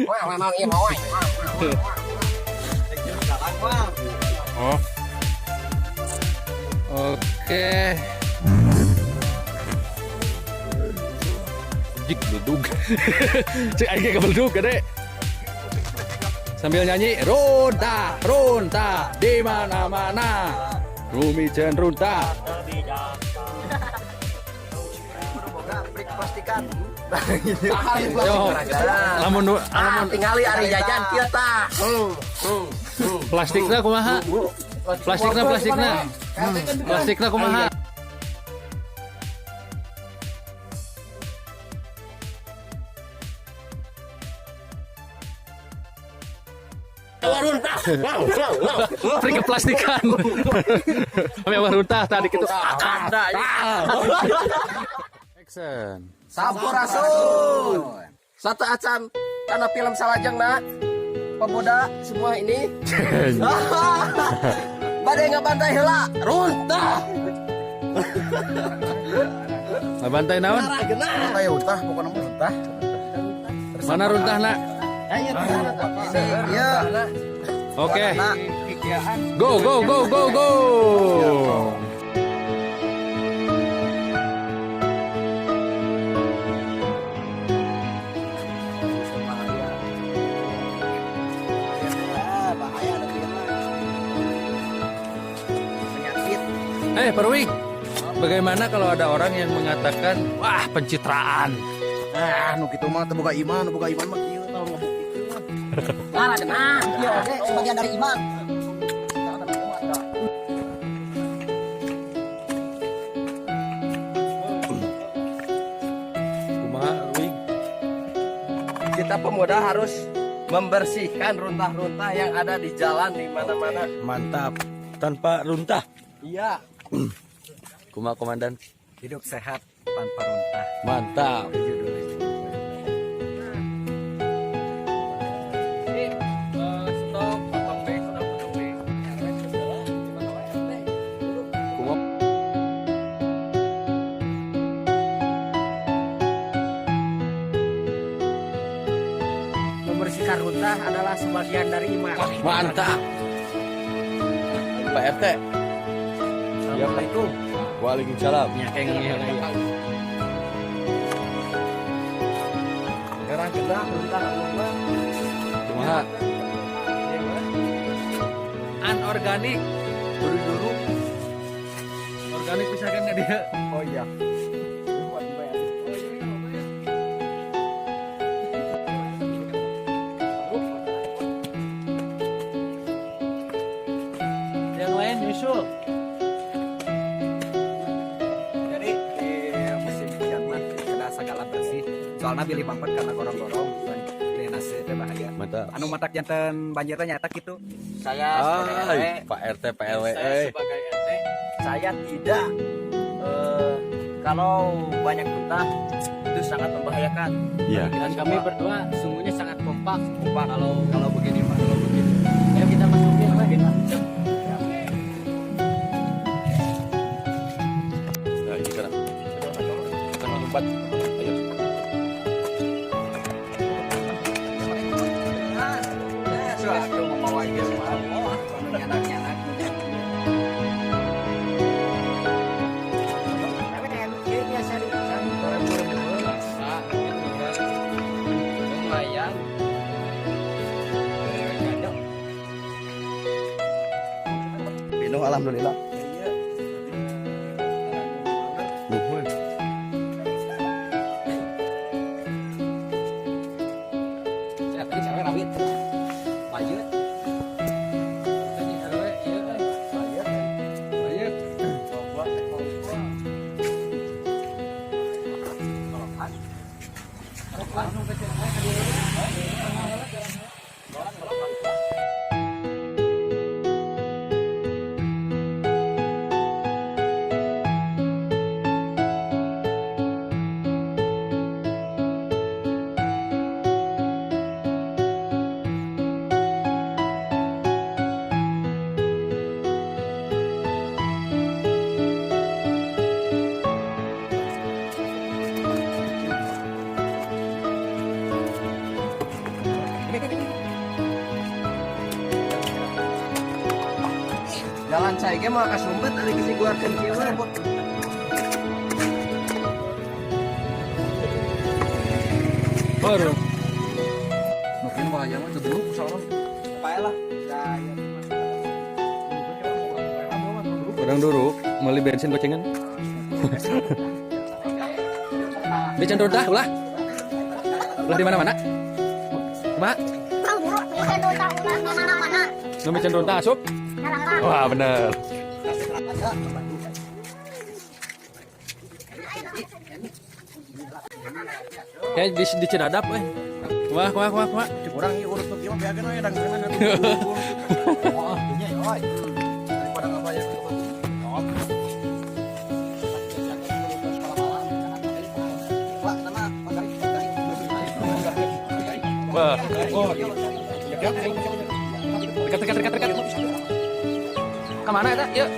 Wah, mau iya mau. Oh. Oke. Jik beledug. Cek aing ge beledug gede. Sambil nyanyi runtah, runtah di mana-mana. Rumi jen runtah. Plastikan. Yo, lamun Ah, lamun tingali ari jajan kieu tah. Plastikna kumaha? Plastikna, plastikna. Plastikna kumaha? Prik keplastikan. Kami awal runtah tadi gitu. Action. Sampurasun. Satu acan karena film salajengna pemuda semua ini bade ngabantai heula runtah. Ngabantai naon? Bantai runtah, pokoknya mah runtah. Mana runtahna? Iya. Oke. Go go go go go. Bahaya nanti mah. Penyakit. Eh, Perwi. Bagaimana kalau ada orang yang mengatakan, "Wah, pencitraan." Ah, nu kitu mah teu boga iman, nu boga iman mah kieu tah ngabuktikeun. Parah kena. Iya, oke, sebagian dari iman. Kumaha, Wing? Kita pemuda harus membersihkan runtah-runtah yang ada di jalan di mana-mana. Mantap. Tanpa runtah. Iya. Kumaha, Komandan? Hidup sehat tanpa runtah. Mantap. Itu judulnya. Stop, potong deh, stop, potong deh. Kumaha? Membersihkan runtah adalah sebagian dari iman. Mantap. Pak RT. Assalamualaikum. Waalaikumsalam. Ya, kayak ngene. Sekarang kita runtah rumah. Kumaha? Anorganik. Dulu-dulu. Organik bisa kan nggak dia? Oh iya. Yang lain nyusul. Jadi di musim hujan mah kena segala bersih. Soalnya bilih mampet karena gorong-gorong, drainase teh bahaya. Mantap. Anu matak janten banjir teh nyata gitu. Saya sebagai RT, Ay, Pak RT Pak RW. Saya eh. sebagai RT. Saya tidak kalau banyak runtah itu sangat membahayakan. Iya. Dan kami berdua sungguhnya sangat kompak. Kompak. Kalau kalau begini Pak, kalau begini. Ayo kita masukin, Pak. Nah, ini kan. Kan lompat. Ayo. Suatu memawa ieu mah. Anu nyanak-nyanak. Biasa di Rasa gitu kan. Lumayan. Gadok. Pinuh alhamdulillah. Nuhun. Saya tadi cewek rawit. Lanjut. Ini RW, iya kan? Ayo. Langsung ke Jalan cai ge mah kasumpet ari geus diguarkeun kieu mah. Baru. Mungkin bahaya mah terburuk soalnya. Pae lah. Nah, iya. Urang dulu beli bensin gocengan. Miceun runtah ulah. Ulah di mana-mana. Kumaha? Miceun runtah ulah di mana-mana. Nu miceun runtah asup? Neraka. Wah, bener. Kayak di Cidadap eh. Wah, wah, wah, wah. Cek urang ieu urut nu kieu mah beakeun we dangkeun atuh. Oh, nya oi. Daripada ngabayar ke batu. Wah. Dekat, dekat, dekat, dekat. Kemana eta? Yuk.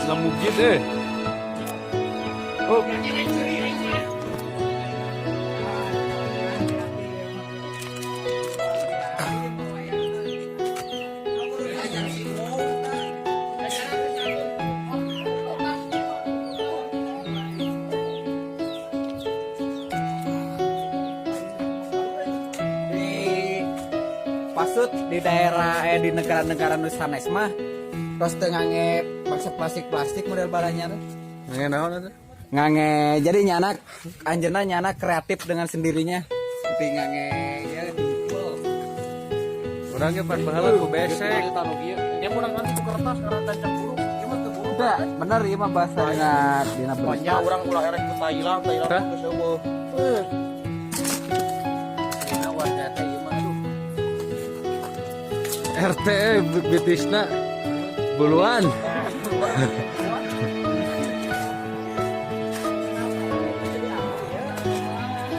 Lamugit eh. Oh. Di pasut di daerah di negara-negara nu sanes mah terus teu ngange bangsa plastik-plastik model balanya tuh. Ngange naon eta? Ngange jadi nyana anjeunna nyana kreatif dengan sendirinya. Seperti ngange ya dipul. Urang ge pan baheula ku besek. Ya kurang nanti ku kertas karena tancap buruk. Ieu mah teu buruk. Udah, bener ieu mah bahasa dina berita. Banyak orang ulah erek ke Thailand, Thailand Hah? geus eueuh. Dina warga teh ieu mah aduh. RT bitisna buluan.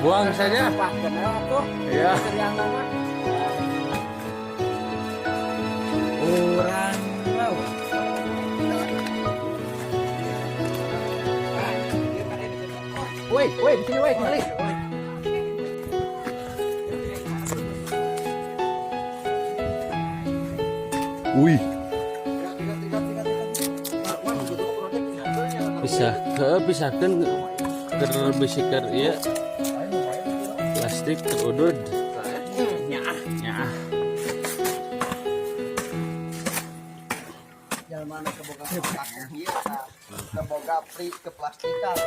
Buang saja. Wah, bener atuh. Iya. Seriang mah. Urang laut. Woi, woi, di sini woi, kembali. Wih. Bisa ke pisahkeun keur bisiker ieu plastik terudud. Nyaah, nyaah. Jalma nu keboga ieu keboga pri keplastikan.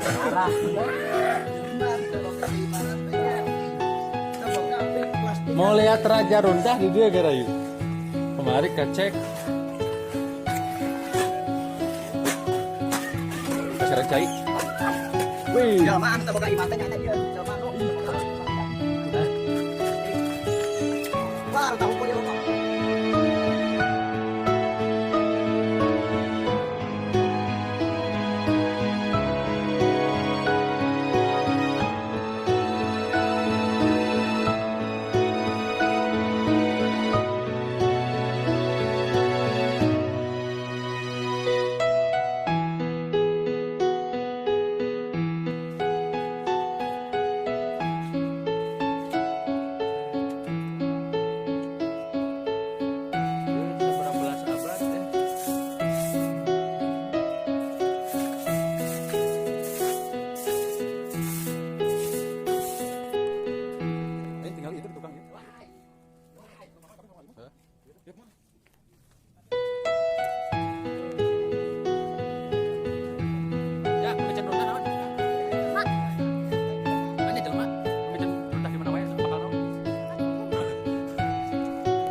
Parah. Benar, keboga pri mana teh? Keboga pri plastikan. Mau lihat Raja Runtah di dia gara yuk. Kemari kecek. Pasar cai. Wih. Jalma anu teu boga iman teh nya ieu, jalma anu teu boga iman. Wah, tahu kok ieu mah. Belas abad ya. Ini tinggal itu tukang ya. Hah? Ya, miceun runtah naon? Anya jelema, miceun runtah di mana wae bakal naon?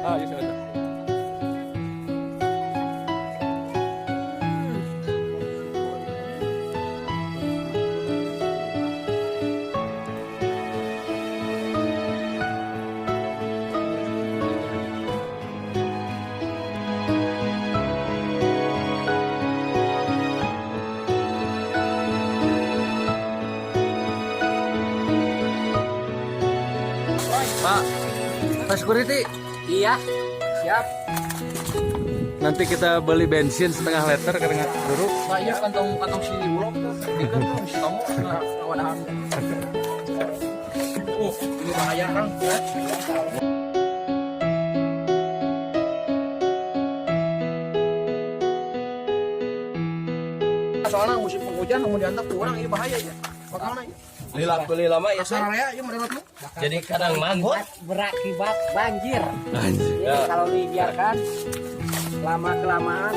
Ah, iya sudah. Pak, Pak security, Iya. Siap. nanti kita beli bensin setengah liter karena dulu. Nah, iya kantong kantong si ulok tuh. Dikeun tuh si Tomo ngawadahan. Ini bahaya, Kang. Soalnya musim penghujan kemudian kurang ini bahaya ya. Bagaimana ya? Lila lila mah ya sih. Area ya model tuh. Jadi kadang manggut Berakibat banjir. Anjir. Jadi kalau dibiarkan lama kelamaan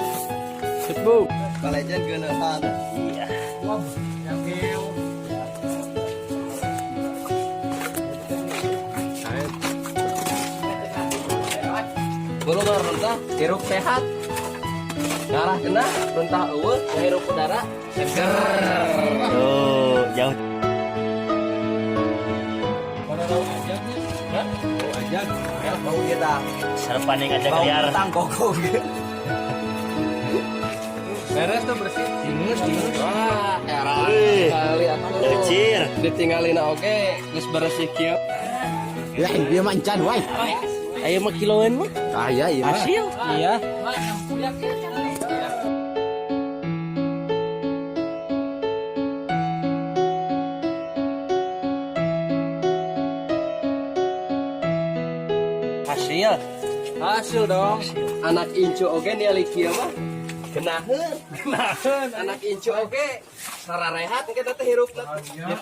Sip, Bu. Kalejen geunahan. Iya. Bulu mah runtah, hirup sehat. Ngarah kena, runtah eueuh, ngehirup udara seger. Tuh, jauh. Bau kita. Sarapan yang ngajak Bau liar. kentang koko. Beres tuh bersih. Ingus, ingus. Wah, heran Wih. sekali atuh. Lecir. Ditinggalin oke, geus bersih kieu. Ya, dia mah encan wae. Ayo mah kiloan mah. Aya ieu mah. Hasil. Iya. Hasil. Hasil dong. Anak incu oge ningali kieu mah. Genaheun. Genaheun. Anak incu oge sararehat kita teh hirupna.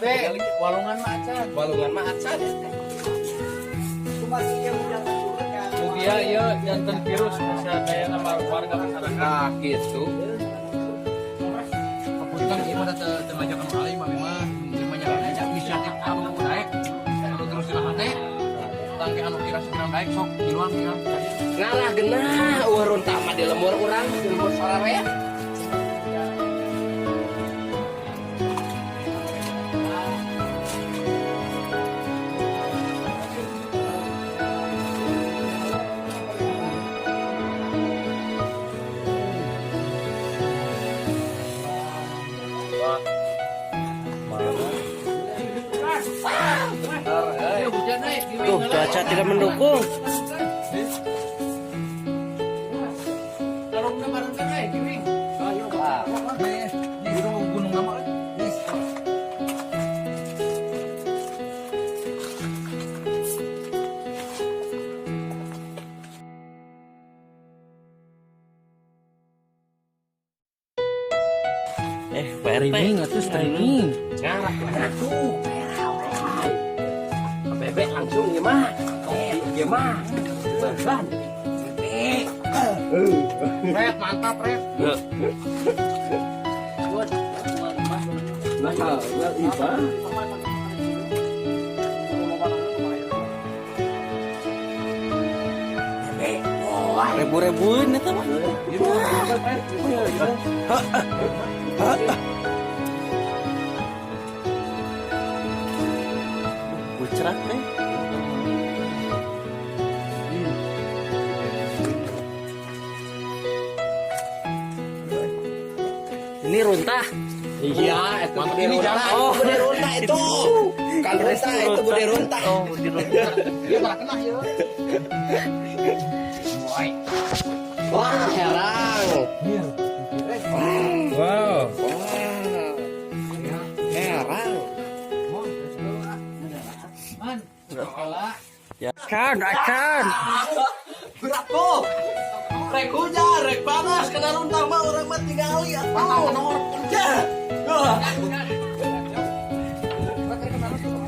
Teh, walungan mah acan. Walungan mah acan ya teh. Mugia ieu janten virus bisa daya nama warga masyarakat. Nah, gitu. Kapunten ieu mah teu teu majakan kali mah mah ieu mah nya inisiatif anu daek anu terus dina hate. Tangke anu kira segera daek sok miluan kira. Ngalah genah eueuh runtah mah di lembur urang, di lembur sararea. Tuh, cuaca tidak mendukung. Tarungna bareng kan euy, giring. Gunung gunung nama euy. Pak RT. Streaming atuh streaming. Ngarah genah tuh. Bebek langsung ieu mah. Ieu mah. Beban. Bebek. Red mantap red. Nah, nah, iba. Ribu-ribuan itu mah. Bucerat nih. Ini runtah. Iya, itu Mantap, bude ini runtah. jalan. Oh, bude runtah itu. Kan runtah itu bude runtah. Oh, bude runtah. Ieu tara kena ieu. Wah, herang. Wow. Wah. Herang. Acan, acan. Berat tuh. Rek hujan, rek panas, kena runtah mah urang mah tingali atuh. Ya. Wah.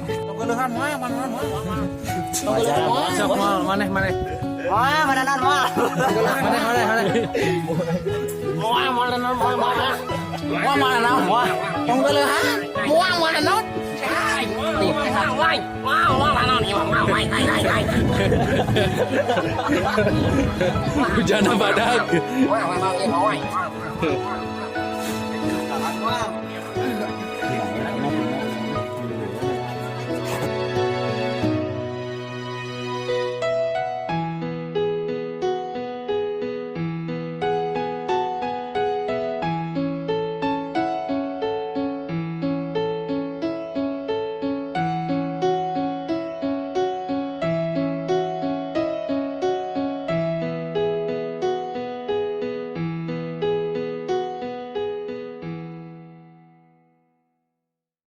Tonggolehan mah mana mah. Sok moal maneh maneh. Wah, mananan mah. Maneh maneh maneh. Wah, mananan mah mah. Wah, mananan mah. Tonggolehan. Wah, mananan. Hujan badak. Wah, wah, wah, wah, wah.